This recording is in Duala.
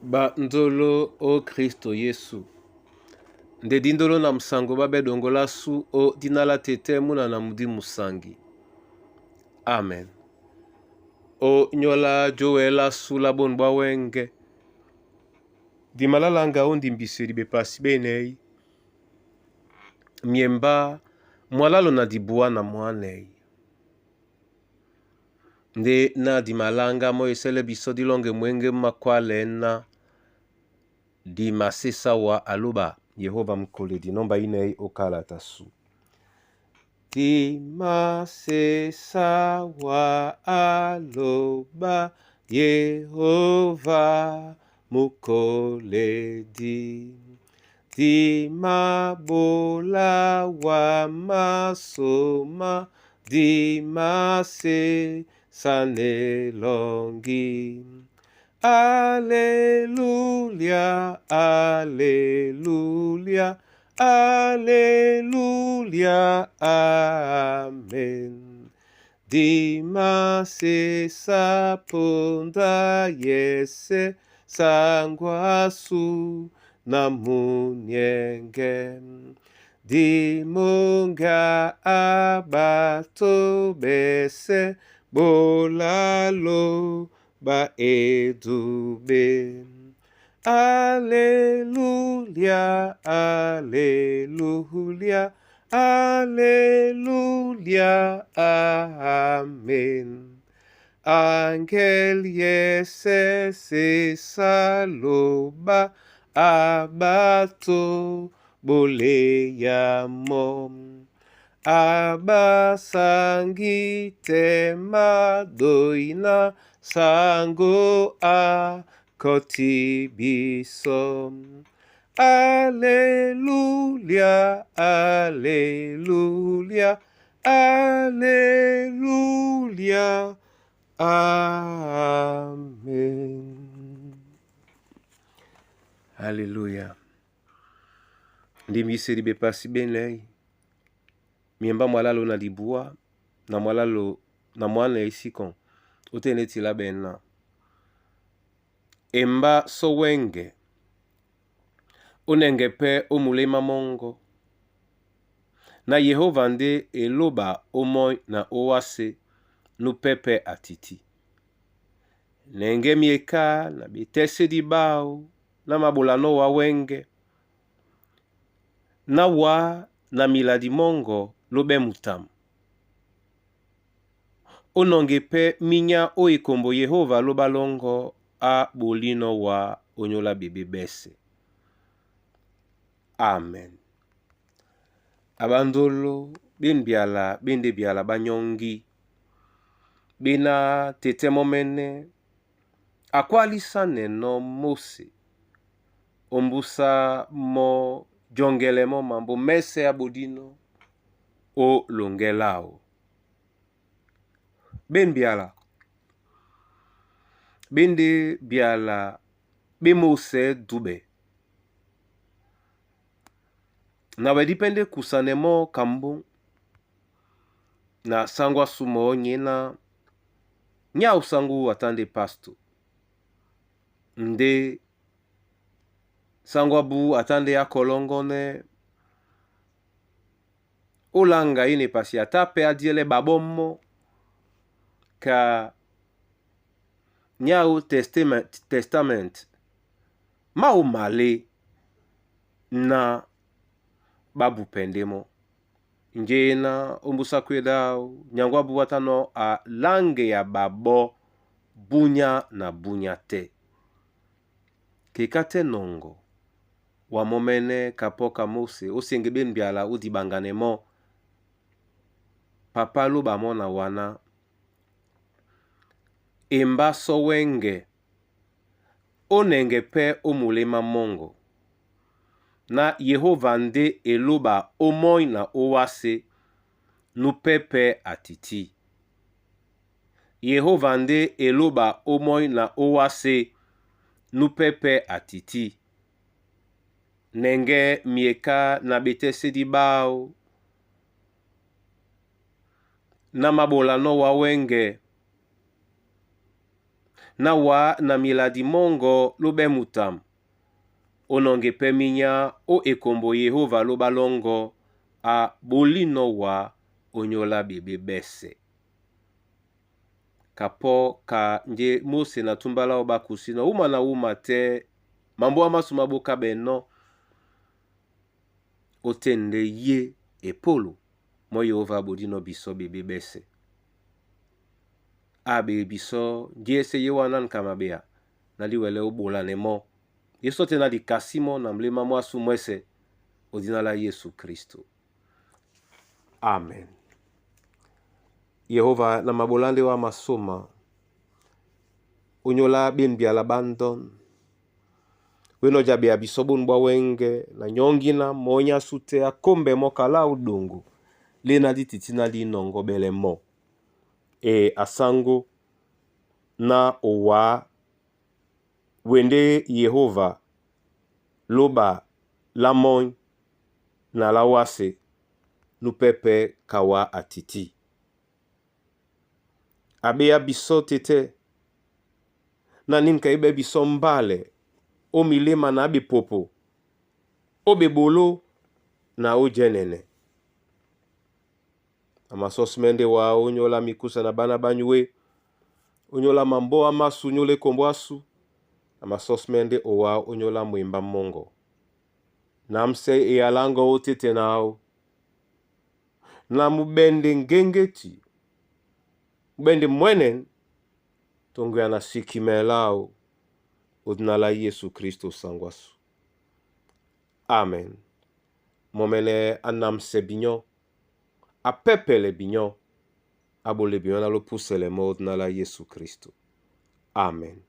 Bandolo o Kristo Yesu. Nde dindolo na musango babe dongola su o dina la tete muna na mudi musangi. Amen. O nyola jowela su la bonu bwa wenge. Dimalalanga o ndimbiseli bepasi benei. Miemba mwalalo na dibua na mwanei. Nde na dimalanga mo esele biso dilonge mwenge makwalena dimasesa wa aloba Yehova mkoledi nomba inei okalata su. Dimasesa wa aloba Yehova mukoledi. Dimabola wa masoma dimase sanelongi. Aleluya, aleluya, aleluya, amen. Dimasesa ponda yese sangwasu na munyenge. Dimonga abato bese bolalo ba edube. Aleluya, aleluya, aleluya, amen. Angel yese se saloba abato boleyamo. Abasangi tema doina sango a kotibiso. Aleluya, aleluya, aleluya, amen. Aleluya. Ndimbiseli bepasi benei. Miemba mwalalo na libwa na mwalalo na mwana esikon otenetila bena. Emba sowenge onenge pe omulema mongo. Na Yehova nde eloba omoi na owase nupepe atiti. Nenge mieka na betesedi bao na mabolano wa wenge. Na wa na miladi mongo lobe mutamu. Ononge pe minya o ekombo Yehova loba longo a bolino wa onyola bebe bese. Amen. Abandolo bembiala bende biala banyongi. Bena tete momene akwalisa neno Mose. Ombusa mo jongele mo mambo mese abodino o longelao. Bembiala bende biala be Mose dube. Na wedipende kusanemo kambu na sangwa sumo nyena nya usangu atande pasto. Nde sangwa bu atande ya kolongone olanga ine pasi ata pe adiele babomo ka nyao testament, testament mao male na babupendemo njena ombusa kwedao nyangwa bu atano a lange ya babo bunya na bunya te. Keka te nongo wa momene kapoka Mose osenge bembiala odibangane mo papa loba mona wana emba sowenge onenge pe omulema mongo na Yehova nde eloba omoi na owase nupepe atiti. Yehova nde eloba omoi na owase nupepe atiti. Nenge mieka na betesedi bao na mabolano wa wenge. Na wa na miladi mongo lobe mutam. Ononge pe minya o ekombo Yehova loba longo a bolino wa onyola bebe bese. Kapo ka nge Mose na tumbala o bakusino uma na uma te mambo amasu maboka beno otende ye epolo mo Yehova abodino biso bebe bese. Abe biso nge ese ye wana nkama bea na liwele obolane mo yeso te na likasi mo na mlema mwasu mwese odina la Yesu Kristo. Amen. Yehova na mabolande wa masoma onyola benbiala bandon weno jabe ya biso bonu bwa wenge na nyongina monya sute akombe mo kala udongo lena lititi na linongo bele mo e asango na owa wende Yehova loba la moy na la wase nupepe kawa atiti. Abeya biso tete na ninka ebe biso mbale o milema na bepopo o bebolo na o jenene. Amasosmende wa onyola mikusa na bana banyue onyola mambo amasu nyole kombo asu amasosmende owa onyola mwimba mongo. Namse eyalango otete nao na mubende ngengeti mubende mwenen tongo ya na sikimelao odina la Yesu Kristo sangwasu. Amen. Momene anamse binyo apepele binyo abole binyo na lopusele mo odina la Yesu Kristo. Amen.